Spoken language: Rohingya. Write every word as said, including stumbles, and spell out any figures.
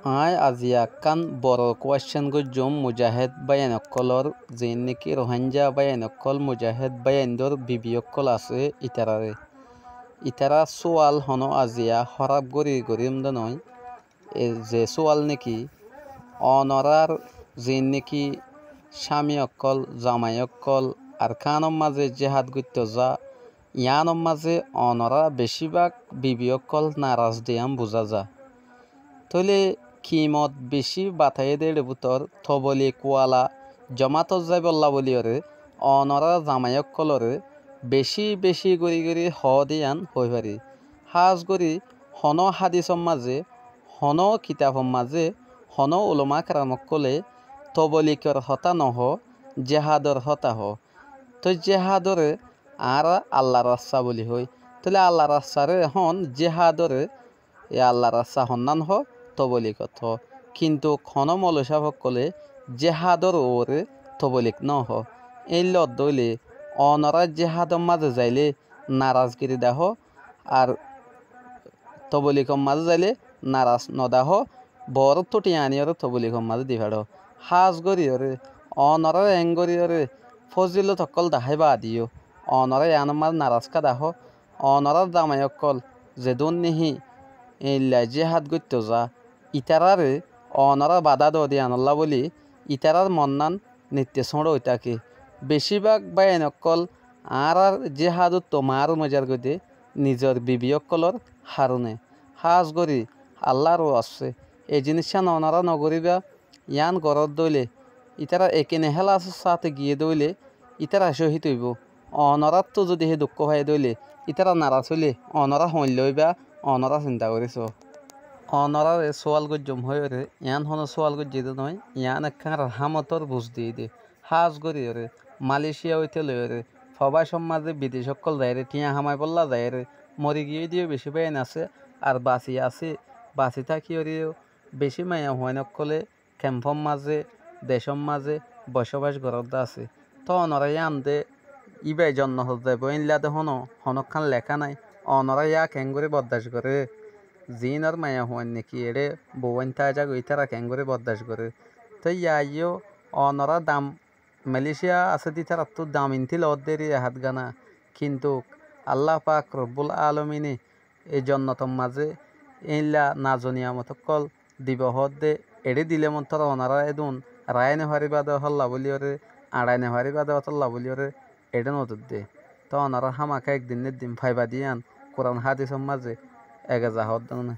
Aññí aziya ekkán boro question goijjum mujahéd báiyain ókkolór, ziín néki Ruháingga báiyain ókkol, mujahéd báiyaindór bibi ókkol asé ítararé. Ítarar súal honó aziya hóraf gorí goríyum dé noói. E ze súal néki onorár ziín néki cámi ókkol, zamai ókkol Arkánor mazé jéhad goittó za, yiánor mazé onorá bicí bák bibi ókkol naras de yián buzá za. Tóile kimot bicí bataiyé dé éçe bútor tobolik wala jomátot záibolla bóliyoré onorá zamai ókkolóre bicí bicí gorí gorí hoó dé yián hoói fari. Hás gorí honó hádisor mazé, honó kitafor mazé, honó ulama keram ókkolé tobolikor hotá nohoó, jéhador hotá hoó. Tói jéhadoré añára Allar rasta bóli hoói. Tóile Allar rastaré ehón jéhadoré e Allar rasta honnán hoó, tobolikot hoó. Kintu honó moulovi sáb ókkolé jéhador uore tobolik nóhoó. Éilla dóile onorá jéhador mazé zailé narasgiri dahó, ar tobolikor mazé zailé naras nodáhó, borottú thiañ aníyoré tobolikor mazé di feçó. Hás goríyoré onorár eéngoríyoré fózilot ókkol daháiba adiyó onorá yiánor mazé naras ká dahó. Onorár zamai ókkol zedún néki eilla jéhad goittó za, ítararé onorá badá doó dé yiánollá bóli ítarár monnán nitté sóñço ói táke. Bicí bák báiyain ókkol añárár jéhadottú maárum óizar goidé nizor bibi ókkolór haróne. Hás gorí Allár wassé e ziníccán onorá nogoríba. Yián goródde óile ítara ekene hélasór sáte giyé dé óile ítara cóhid óibou. Onoráttu zodi hé dukkó faiyé dé óile ítara naras óile onorá hoóinlla óiba, onorá sinta gorí soó. Onoráre súal goijjóm hoiyóre yián honó súal goijjé dé noói, yián ekkán rahámotór buz diyé dé. Hás goríyoré Malécia óite loiyóre fobácor mazé bidec ókkol zaiyóre thiañ hamaibólla zaiyóre mori giyé dé yó bicí báiyain asé, ar basi asé, basi tákiyoré yó bicí maiyafuain ókkolé kempór mazé, decór mazé bocóbac goródde asé. Tóu onorá yían de íba jonnotot zaibou éilla de honó, honókkán leká nái. Onorá yá keéngorí boddac goré? Ziínor maiyafuain néki eçé bouwáin táizagoi ítara keéngorí boddac goré? Tóu yá yó onorá dam Malécia asé dé ítarattú dam intí loódde eri ehát gana. Kintu Alla pak Robbúl Alomine e jonnotor mazé éilla nazo niyamot ókkol dibou hoódde, eçé dilé montor onorá édun raái nofaríba dé ótolla bóliyoré, añçai nofaríba dé ótolla bóliyoré eçé nodedde. Tóu onorá hámaká ek din ná ek din faiba dé yían Kuran hádisor mazé egeza hoódde noné.